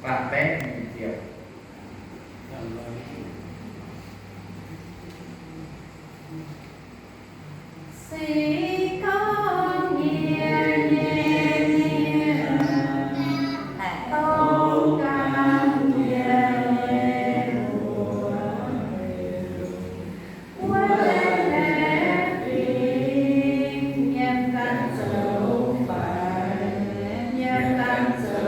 Baamh Baengv Nyei Ziouv. Se gorngv mienh nyei mienh, dongh ganh mienh nyei mbuox, wuov deix fingx yiem ganh zoux faix, yiem ganh zoux